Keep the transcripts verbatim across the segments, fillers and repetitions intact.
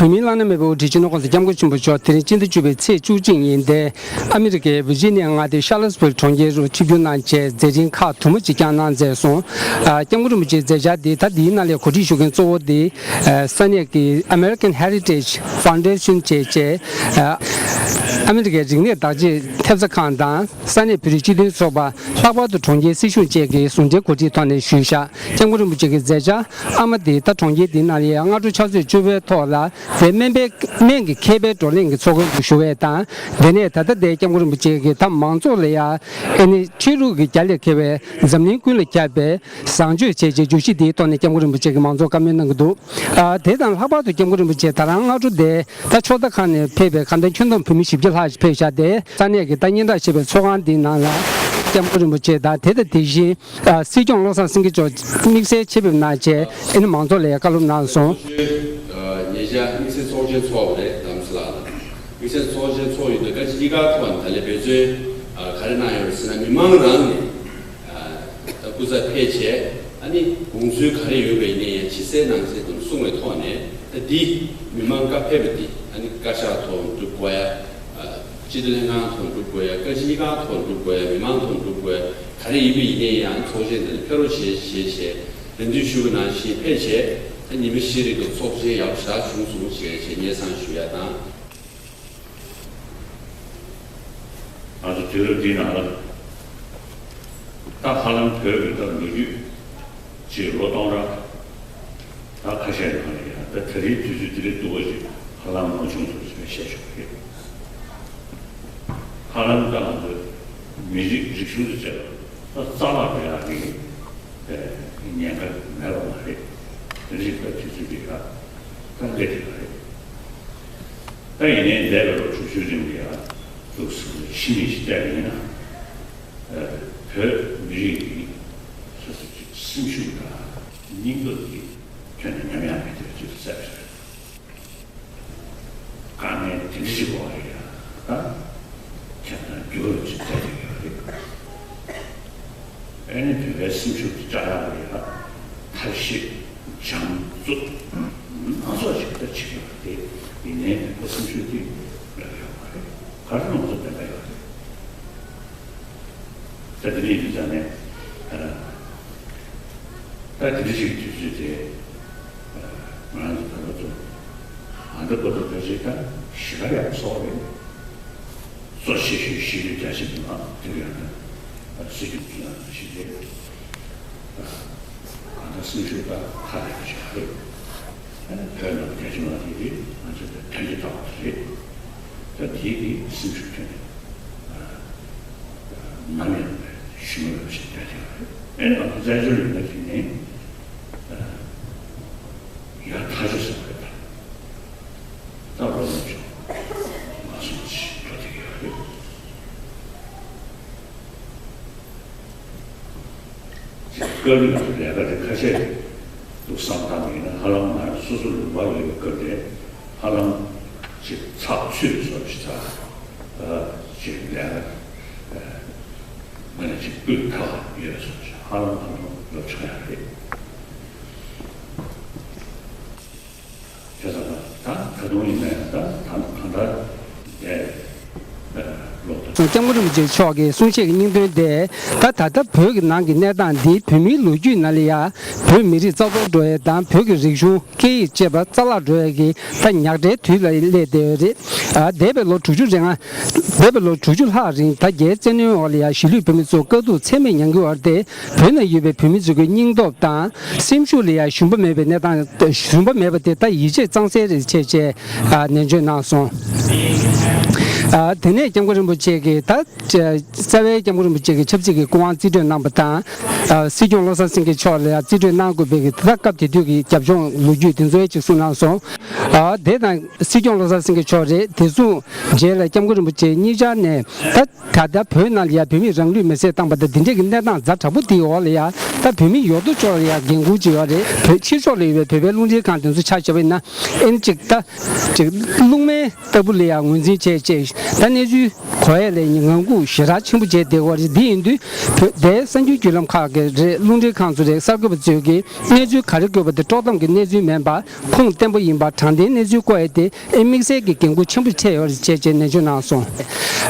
བོད་མིའི་བླ་ན་མེད་པའི་དབུ་ཁྲིད་སྤྱི་ནོར་༸གོང་ས་༸སྐྱབས་མགོན་ཆེན་པོ་མཆོག་དེ་རིང་སྤྱི་ཟླ་བཅུ་པའི་ཚེས་བཅུ་གཅིག་ཉིན་ཏེ་ཨ་མི་རི་ཀའི་ཝི་ཇི་ནི་ཡ་མངའ་སྡེའི་ཤར་ལོ་སི་བིལ་གྲོང་ཁྱེར་རུ་ཆིབས་བསྒྱུར་གནང་བྱས་མཛད་འཕྲིན་ཁག་དུ་མ་ཅིག་བསྐྱངས་གནང་མཛད་སོང་། ཨ། ༸སྐྱབས་མགོན་རིན་པོ་ཆེའི་མཛད་འཆར་འདི་ད་འདིའི་ནང་ལ་གོ་སྒྲིག་ཞུ་མཁན་གཙོ་བོ་འདི་ཨ། ས་གནས་ཀྱི་American Heritage Foundation བྱས་བྱས། ཨ། ཨ་མི་རི་ཀའི་རིག་གནས་བདག་གཅེས་ཐེབས་རྩ་ཁང་དང་ས་གནས་བོད་རིགས་སྤྱི་མཐུན་ཚོགས་པ། ལྷག་པར་དུ་གྲོང་ཁྱེར་སྲིད་གཞུང་བཅས་ཀྱིས་ཟུང་འབྲེལ་གོ་སྒྲིག་ཐོག་ནས་ཞུས་བཞག ༸སྐྱབས་མགོན་རིན་པོ་ཆེ་གི་མཛད་འཆར་ཨ་མ་འདི་ད་གྲོང་ཁྱེར་འདི་ནང་ལ་ཡང་སྔ་དྲོ་ཕྱག་ཚོད་བཅུ་པའི་ཐོག་ལ་དེ་སྨན་པའི་སྨན་གྱི་མཁས་པའི་བགྲོ་གླེང་གི་ཚོགས་འཁོར་དུ་ཞུགས་པ་དང་། དེ་ནས་ད་ལྟ་དེ་༸སྐྱབས་མགོན་རིན་པོ་ཆེ་གིས་ད་མང་ཚོགས་ལ་ཡང་ཨེ་ནི་ཆོས་ལུགས་ཀྱི་རྒྱ་ལས་འཁེལ་བའི་འཛམ་གླིང་ཀུན་ལ་ཁྱབ་པའི་བཟང་སྤྱོད་བྱས་རྗེས་བརྗོད་གཞི་འདིའི་ཐོག་ནས་༸སྐྱབས་མགོན་རིན་པོ་ཆེ་གིས་མང་ཚོགས་བཀའ་མོལ་གནང་གི་འདུག་ཨ། དེ་དང་ལྷག་པར་དུ་༸སྐྱབས་མགོན་རིན་པོ་ཆེ་ད་རང་སྔ་དྲོ་དེ་ད་ཕྱོགས་མཐའ་ཁག་ནས་ཕེབས་པའི་གང་ལྟར་ཁྱོན་བསྡོམས་བོད་མི་བཞི་བརྒྱ་ལྷག་ཅིག་ཕེབས་བཞག་སྟེ། ས་གནས་ཀྱི་ད་སྙན་གྲགས་ཆེ་བའི་ཚོགས་ཁང་འདིའི་ནང་ལ་༸སྐྱབས་མགོན་རིན་པོ་ཆེ་དང་དེ་དང་དེ་བཞིན་ཨ། སྲིད་སྐྱོང་བློ་བཟང་སེང་གེ་མཆོག་དམིགས་བསལ་ཆེད་ཕེབས་གནང་བྱས་ཨེ་ནི་མང་ཚོགས་ལ་ཡང་བཀའ་སློབ་གནང་སོང་། ཉེ་ཆར་དམིགས་བསལ་ཚོགས་ཆེན་ཚོགས་པ་རེད། རྡ་རམ་ས་ལ་ལ་དམིགས་བསལ་ཚོགས་ཆེན་ཚོགས་ཡོད་དུས་བཀའ་སྤྱི་གཉིས་ཀ་ཐོག་ནས་ད་ལན་འབད་བརྩོན་ག་རེ་གནང་ཡོད་རེད་ཟེར་ན། མི་མང་རང་ནས་ད་སྐུ་ཚབ་ཕེབས་བྱས་ཨ་ནི་དགོངས་ཚུལ་ག་རེ་ཡོད་པ་ཡིན་ནའི་ཡང་ཕྱི་གསལ་ནང་གསལ་དུ་གསུངས་པའི་ཐོག་ནས་ད་འདི་མི་མང་བཀའ་ཕེབས་པ་འདི་ཨ་ནི་བཀའ་ཤག་ཐོག་འགྲུབ་དགོས་ཡ། སྤྱི་འཐུས་ལྷན་ཁང་ཐོག་འགྲུབ་དགོས་ཡ། བཀའ་སྤྱི་གཉིས་ཀ་ཐོག་འགྲུབ་དགོས་ཡ། མི་མང་ཐོག་འགྲུབ་དགོས་ཡ། ག་རེ་ཡིན་པ་ཡིན་ནའི་ཡང་ཚོགས་ཆེན་འདི་ལ་ཕེབས་རོགས་བྱེད་ཞེས་བྱས་རེ་འདུན་ཞུ་བ་ནང་བཞིན་ཕེབས་བྱས་ད་ཉི་མ་བཞི་རིང་གི་ཚོགས་ཆེན་ཡག་པོ་ཞེ་དྲག་བྱུང་སོང་ཞེས་བྱས་སྙན་སེང་ཞུ་ཡ་དང་། ང་ཚོ་དུས་རབས་འདིའི་ནང་ལ་ད་ཧ་ལམ་བོད་ཀྱི་ད་ལོ་རྒྱུས་ཀྱི་ལོ་སྟོང་ཕྲག་ད་ཁ་ཤས་ནང་ལ་ཡང་ད་ད་རེས་དུས་ཚོད་འདི་ལས་སྡུག་པ་ཞིག་ཧ་ལམ་མ་བྱུང་ཟེར་བཤད་ཆོག་གི་རེད། ཧ་ལམ་ད་ང་ཚོ་མི་རིགས་རིག་གཞུང་དུ་བྱས་པ་ད་རྩ་བརླག་འགྲོ་ཡག་གི་ཉེན་ཁ་མེད་པ་མ་རེད། རིགས་པ་དེ་ཚོ་གི་ཡ་ད་འདི་དེ་མ་རེད། ད་ཡིན་ནའི་འདས་པའི་ལོ་དྲུག་ཅུ་རིང་ལ་ཡ་འདུག་སེ་ཕྱི་མིག་ཅིག་བལྟས་པ་ཡིན་ན། བོད་མི་རིགས་ཀྱི་སོ་སོ་གི་སེམས་ཤུགས་དང་སྙིང་སྟོབས་ཀྱི་ཁྱོན་ནས་ཉམས་ཡག་མེད་དེ་ཅིག་གསལ་པོ་རེད། དཀའ་ངལ་དེ་འདྲ་ཞིག་འོག་ལ་ཡ་ད་ཁྱེད་རང་འགྱུར་བ་ཅིག་བསྡད་ཀྱི་ཡོད་རེད། ཨ་ནི་བོད་པའི་སེམས་ཤུགས་དེ་བཅག་ཡག་ལ་ཡ་ཐབས་ཤེས་བྱམས་བརྩེ་སྣ་ཚོགས་ཤིག་ད་བྱེད་ཀྱི་ཡོད་རེད། ཡིན་ནའི་བོད་པའི་སེམས་ཤུགས་དེ་ལོག་ཡོད་མ་རེད། ག་རེ་ལ་ང་ཚོ་བདེན་པ་ཡོད་རེད། ད་དེ་འདྲ་ཡིན་དུས་ཙང་ནས་ད་དེ་འདྲ་ཞིག་གི་དུས་ཚོད་དེ་ང་རང་ཚོ་ད་ལོ་ཚོ་ཨ་འདྲ་པོ་ད་ད་ཅིག་ད་ཞེ་དྲག་ཡག་པོ་ཚོགས་རེད། གཙོ་ཆེ་ཤོས་གཞིས་ལུས་རྒྱ་ཆེ་མི་མང་དེ་རིང་ཡང་ན་སྲིད་སྐྱོང་གི་ནང་ཞིག་རེད། ཨ་ད་སེམས་ཤུགས་ད་ཁ་ལས་ཞིག་རེད། ཨ་ནི་བོད་ནང་རྒྱ་ཆེ་མི་མང་དེ་རེད། ང་ཚོ་ད་ཐོན་སྐྱེད་ཐོག་རེད། ད་དེའི་གི་སེམས་ཤུགས་ཐོན་ནས་ནམ་ཡང་ཞུ་མི་རབས་ཞིག་བསྡད་ཀྱི་རེད། ཨ་ནི་ང་ཚོ་བཙན་བྱོལ་ཡིན་ན་དེ་ནས་ཡར་ཐག་ཆོད་ཟེར་བ་རེད། ད་ད་ལོ་ལོན་ཆོག་མ་སོང་ཞིག་འགྲོ་བསྡད་ཀྱི་ཡོད་རེད། སྐབས་རེ་ང་ཚོ་ལས་ཀ་དེ་ཁ་ཤས་འདུག་བསམ་བཏང་བ་ཡིན་ན་ཧ་ལམ་ང་རང་སོ་སོ་ལུང་པར་ཡོད་པའི་སྐབས་དེ་ཧ་ལམ་ཅིག་ཚགས་ཚུད་པའི་བཟོ་ཞིག་ཚ་ཅིག་ལས་ཀ་ངོས་ནས་ཅིག་སྤུས་དག་ཡོད་པའི་བཟོ་ཞིག་ཧ་ལམ་ཧ་ལམ་ལོ་ཆགས་ཡག་རེད། བྱས་ཙང་ད་ད་དུང་ཡིན་ན་ཡང་ད་ད་གང་ལྟར་འདས་ལོ་ད། ༸སྐྱབས་མགོན་རིན་པོ་ཆེ་མཆོག་གི་གསུང་བཤད་ཀྱི་སྙིང་དོན་དེ་ད་ད་ལྟ་བོད་ཀྱི་ནང་གི་གནས་སྟངས་འདི་བོད་མིའི་ལོ་རྒྱུས་ནང་ལ་ཡང་བོད་མི་རིགས་རྩ་གཏོར་འགྲོ་ཡས་དང་བོད་ཀྱི་རིག་གཞུང་སྐད་ཡིག་བཅས་པ་རྩ་བརླག་འགྲོ་ཡས་ཀྱི་ད་ཉག་ཕྲའི་དུས་ལ་སླེབས་བསྡད་ཡོད་རེད། ཨ་འདས་པའི་ལོ་དྲུག་ཅུ་རེ་ལྔ། འདས་པའི་ལོ་དྲུག་ཅུ་ལྷག་རིང་ད་རྒྱའི་བཙན་གནོན་འོག་ལ་ཡང་གཞིས་ལུས་བོད་མི་ཚོ་དཀའ་སྡུག་ཚད་མེད་མྱངས་ཀྱི་ཡོད་རེད་དེ། བོད་ནང་ཡོད་པའི་བོད་མི་ཚོ་གི་སྙིང་སྟོབས་དང་སེམས་ཤུགས་ལ་ཡང་ཞུམ་པ་མེད་པའི་གནས་སྟངས་ཞུམ་པ་མེད་པ་དེ་ད་ཡིད་ཆེས་གཙང་སེལ་རེད་བྱས་བྱས་ཨ་ནན་བརྗོད་གནང་སོང་། ཨ་དེ་ནས་༸སྐྱབས་མགོན་རིན་པོ་ཆེ་གིས་ད་རྩ་བའི་༸སྐྱབས་མགོན་རིན་པོ་ཆེ་གི་ཆབ་སྲིད་ཀྱི་སྐུ་དབང་རྩིས་སྤྲོད་གནང་བ་དང་། ཨ་སྲིད་སྐྱོང་བློ་བཟང་སེང་གེ་མཆོག་ལ་ཡང་རྩིས་སྤྲོད་གནང་དགོས་པའི་གི་ད་སྐབས་དེ་དུས་ཀྱི་རྒྱབ་ལྗོངས་ལོ་རྒྱུས་དེ་ཚོ་ཡང་ཅིག་གསུངས་གནང་སོང་། ཨ་དེ་དང་སྲིད་སྐྱོང་བློ་བཟང་སེང་གེ་མཆོག་རེད། དེ་མཚུངས་རྗེས་ལ་༸སྐྱབས་མགོན་རིན་པོ་ཆེ་གཉིས་ཆར་ནས་ད་ད་ལྟ་བོད་ནང་ལ་ཡང་བོད་མིས་རང་ལུས་མེར་སྲེག་བཏང་པ་དང་འདི་འདྲས་ཀྱི་གནས་སྟངས་ཛ་དྲག་པོ་དེའི་འོག་ལ་ཡང་ད་བོད་མི་ཡོད་དོ་ཅོག་ལ་ཡང་འགན་འཁུར་ཅིག་ཡོད་རེད། བོད་ཕྱི་ཕྱོགས་ལ་ཡོད་པའི་བོད་པའི་རླུང་འཕྲིན་ཁང་དེ་ཚོ་ཆ་བཞག་པ་ཡིན་ན་ཨེ་ནི་ཅིག་ད་ཅིག་རླུང་མེ་ལྟ་བུ་ལ་ཡང་ངོས་འཛིན་བྱས་བྱས་ད་གནས་ཚུལ་གོ་ཡ་ལ་ངང་སྒུག་ཞེ་དྲག་ཆེན་པོ་བྱས་བསྡད་ཡོད་རེད། འདི་ཡིན་དུས་བོད་དེ་གསར་འགྱུར་བརྒྱུད་ལམ་ཁག་གི་རེད། རླུང་འཕྲིན་ཁང་ཚོ་རེད། གསར་འགོད་པ་ཚོས་ཀྱིས་གནས་ཚུལ་ག་རེ་བཀོད་པ་དེ་དཀྲོག་གཏམ་གྱི་གནས་ཚུལ་མིན་པར་ཁུངས་བརྟན་པོ་ཡིན་པ་དྲང་ དེའི་གནས་ཚུལ་སྐོར་ཡང་དེ་ཨེ་དམིགས་བསལ་གྱི་འགན་ཁུར་ཆེན་པོ་འཕྲད་ཡོད་རེད་ཅེས་ཅེས་ནན་བརྗོད་གནང་སོང་།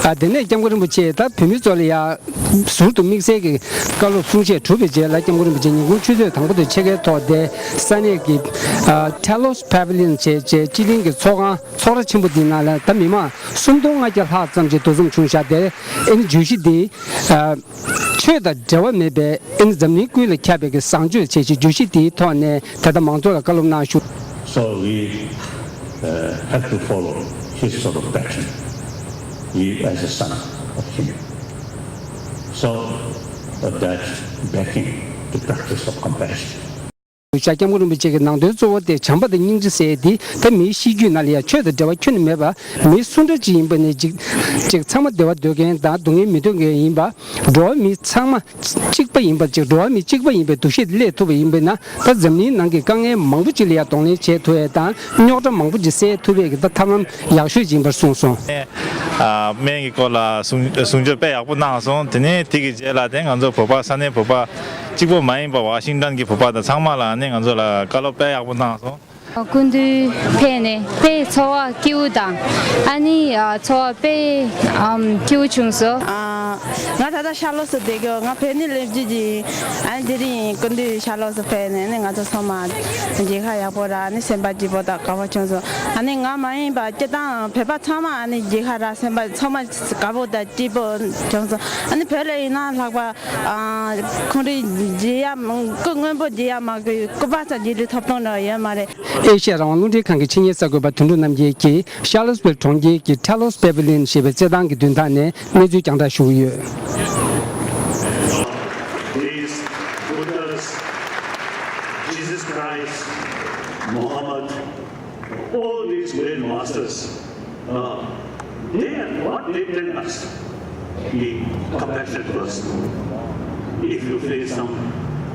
ཨ་དེ་ནས་སྐྱབས་མགོན་རིན་པོ་ཆེས་ད་བོད་མི་ཚོ་ལ་ཡང་ཟུར་དུ་དམིགས་བསལ་གྱི་བཀའ་སློབ་གསུང་བཤད་གྲུབ་པའི་རྗེས་ལ་སྐྱབས་མགོན་རིན་པོ་ཆེ་ཉིན་གུང་ཆུ་ཚོད་དང་པོ་དེ་ཕྱེད་ཀའི་ཐོག་དེ་ས་གནས་ཀྱི་ཨ་Talos Pavilion་ཅེས་ཅེས་སྤྱི་གླིང་གི་ཚོགས་ཁང་ཚོགས་ར་ཆེན་པོ་འདིའི་ནང་ལ་ད་མི་མང་སུམ་སྟོང་ལྔ་བརྒྱ་ལྷག་ཙམ་ཅིག་འདུ་འཛོམས་བྱུང་བཞག་དེ་ཨེ་ནི་བརྗོད་གཞི་འདི་ཨ་ཆོས་དང་འབྲེལ་བ་མེད་པའི་ཨེ་ནི་འཛམ་གླིང་ཀུན་ལ་ཁྱབ་པའི་གི་བཟང་སྤྱོད་ཅེས་ཀྱི་བརྗོད་གཞི་དེའི་ཐོག་ནས་ད་ལྟ་མང་ཚོགས་ལ་བཀའ་སློབ་གནང་བཞུགས། So we uh, have to follow his sort of pattern. He as a son of him. So uh, that begging to practice of compassion. ཤ་སྐྱབས་མགོན་རིན་པོ་ཆེ་གི་ནང་དོན་གཙོ་བོ་དེ་བྱམས་པ་དང་སྙིང་རྗེ་ཟེར་ཡས་དེ་ད་མིའི་གཤིས་རྒྱུད་ནང་ལ་ཡང་ཆོས་དང་འབྲེལ་བ་ཁྱོན་ནས་མེད་པ་མི་སུ་འདྲ་ཅིག་ཡིན་པ་ནས་ཅིག་ཅིག་ཚང་མ་བདེ་བ་འདོད་མཁན་དང་སྡུག་བསྔལ་མི་འདོད་མཁན་ཡིན་པ་འགྲོ་བ་མི་ཚང་མ་གཅིག་པ་ཡིན་པ་ཅིག་འགྲོ་བ་མི་གཅིག་པ་ཡིན་པའི་འདུ་ཤེས་སླེབས་ཐུབ་པ་ཡིན་པས་ན་ད་འཛམ་གླིང་ནང་གི་དཀའ་ངལ་མང་པོ་ཅིག་ལ་ཡང་གདོང་ལེན་བྱེད་ཐུབ་ཡས་དང་རྙོག་དྲ་མང་པོ་ཅིག་སེལ་ཐུབ་ཡས་ཀྱི་ད་ཐབས་ལམ་ཡག་ཤོས་ཅིག་ཡིན་པར་གསུངས་སོང་། ཨ་སྨན་གྱི་སྐོར་ལ་གསུང་གསུང་ཆོས་དཔེ་ཡག་པོ་གནང་སོང་། དེ་ནས་དེ་གི་རྗེས་ལ་དེ་ང་ཚོ་བོད་པ་ས་གནས་བོད་པ་གཅིག་པོ་མ་ཡིན་པ་ཝ་ཤིང་ཊོན་གྱི་བོད་པ་དང་ཚང་མ་ལ་ནི་ང་ཚོ་ལ་བཀའ་སློབ་དཔེ་ཡག་པོ་གནང་སོང་། སྐུ་མདུན་ཕེབས་ནས་དཔེ་ཚོར་བ་སྐྱིད་པོ་དང་ཨ་ནི་ཚོར་བ་དཔེ་སྐྱིད་པོ་བྱུང་སོང་། ང་ད་ལྟ་ཤར་ལྷོ་སུ་བསྡད་ཀྱོ། ང་བོད་ནས་སླེབས་རྒྱུ་ཅིག་ཨ་ནི་དེ་རིང་སྐུ་མདུན་ཤར་ལྷོ་སུ་ཕེབས་ནས་ནི་ང་ཚོ་ཚང་མ་མཇལ་ཁ་ཡག་པོ་རག་ནི་སེམས་པ་སྐྱིད་པོ་དང་དགའ་པོ་བྱུང་སོང་། ཨ་ནི་ང་མ་ཡིན་པ་སྤྱིར་བཏང་བོད་པ་ཚང་མ་ཨ་ནི་མཇལ་ཁ་རག་སེམས་པ་ཚང་མ་དགའ་པོ་དང་སྐྱིད་པོ་བྱུང་སོང་། ཨ་ནི་བོད་ལ་ཡིན་ན་ལྷག་པ་ཁོང་རང་མཇལ་ཡ་སྐུ་སྔོན་པོ་མཇལ་ཡ་མ་དགོས་སྐུ་པར་ཙམ་མཇལ་རྒྱུའི་ཐོབ་ཐང་རག་ཡོད་མ་རེད། ཨེ་ཤ་ཡ་རང་དབང་རླུང་འཕྲིན་ཁང་གི་ཆེད་གཉེར་གསར་འགོད་པ་དོན་གྲུབ་རྣམ་རྒྱལ་གྱིས་ཤར་ལོ་སི་བིལ་གྲོང་ཁྱེར་གྱི་Talos Pavilion ཞེས་པའི་རྩེད་ཐང་གི་མདུན་ཐང་ནས་གནས་ཚུལ་རྒྱང་བསྒྲགས་ཞུ་གི་ཡོད། These Buddhas, Jesus Christ, Muhammad, all these great masters, uh, they, what they tell us, be compassionate person. If you face some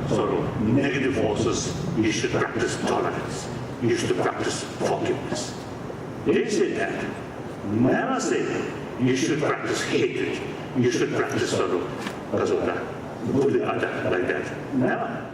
sort of negative forces, you should practice tolerance. You should practice forgiveness. They say that. Never say you should practice hatred. You should practice sort of, sort of bully other like that. Never.